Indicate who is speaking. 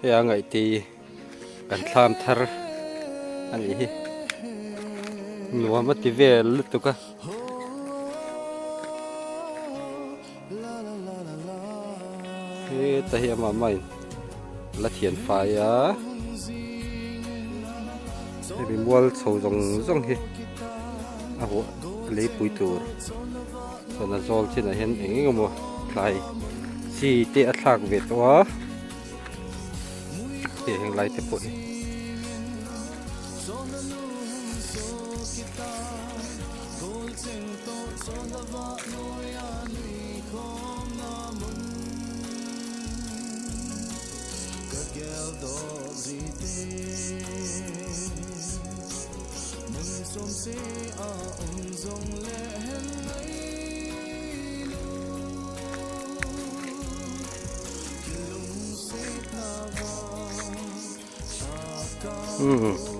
Speaker 1: Hei a ngaihte kan thlam thar a nih hi nuam a ti vel lutuk a. Heta hi amah main la thian fai a hemi mual chho zawng zawng hi a huah leipui tur chuan a zawl chinah hian eng eng emaw thlai chi te a thlak ve tawh a hei heng lai te pawh hi. Umm.